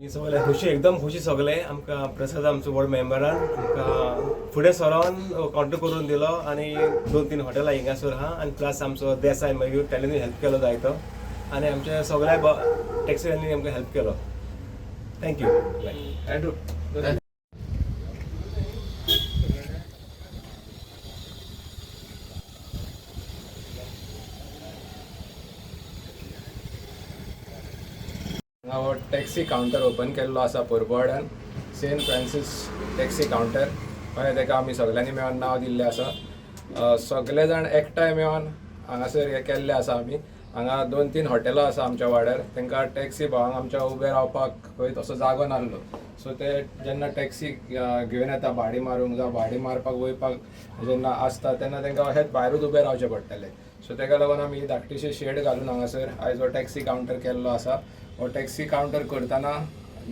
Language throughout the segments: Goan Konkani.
ही सगळे खुशी, एकदम खुशी. सगळे आमकां प्रसाद, आमचो वॉर्ड मेंबरान आमकां फुडें सरोन कॉन्टेक्ट करून दिलो आनी दोन तीन हॉटेलां हिंगासर आहा आनी प्लस आमचो देसाय मागीर तेणेनूय हेल्प केलो जायतो आनी आमच्या सगळ्या टॅक्सीवाल्यांनी आमकां हेल्प केलो. Thank you. Andrew. हांगा हो टॅक्सी कावंटर ओपन केल्लो आसा पोरबोर्डान, सेंट फ्रांसीस टॅक्सी कावंटर अशें ताका आमी सगल्यांनी मेळोन नांव दिल्लें आसा. सगले जाण एकठांय मेळोन हांगासर हें केल्लें आसा. आमी हांगा दोन तीन हॉटेलां आसा आमच्या वाड्यार, तांकां टॅक्सी भावांक आमच्या उबे रावपाक खंय तसो जागो नासलो. सो ते जेन्ना टॅक्सी घेवन येता भाडी मारूंक जावं भाडी मारपाक वयपाक जेन्ना आसता तेन्ना तांकां अशेंच भायरूच उबे रावचें पडटलें. सो ताका लागून आमी ही धाकटीशी शेड घालून हांगासर आयज हो टॅक्सी कावंटर केल्लो आसा. हो टॅक्सी कावंटर करतना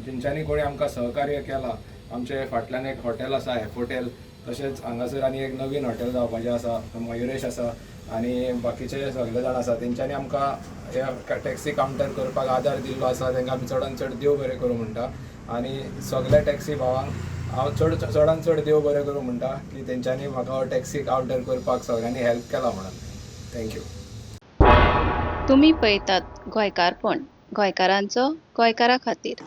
जिंच्यांनी कोणी आमकां सहकार्य केलां, आमचे फाटल्यान एक हॉटेल आसा, एफ हॉटेल, तशेंच हांगासर आनी एक नवीन हॉटेल जावपाचें आसा, मयुरेश आसा आनी बाकीचे सगळे जाण आसा, तेंच्यांनी आमकां हे टॅक्सी कावंटर करपाक आदार दिल्लो आसा. तांकां आमी चडान चड देव बरें करूं म्हणटा आनी सगल्या टॅक्सी भावांक हांव चड चडान चड देव बरें करूं म्हणटा की तेंच्यांनी म्हाका हो टॅक्सी कावंटर करपाक सगळ्यांनी हेल्प केला म्हणून. Thank you. तुमी पळयतात गोंयकारपण, गोंयकारांचो गोंयकारा खातीर.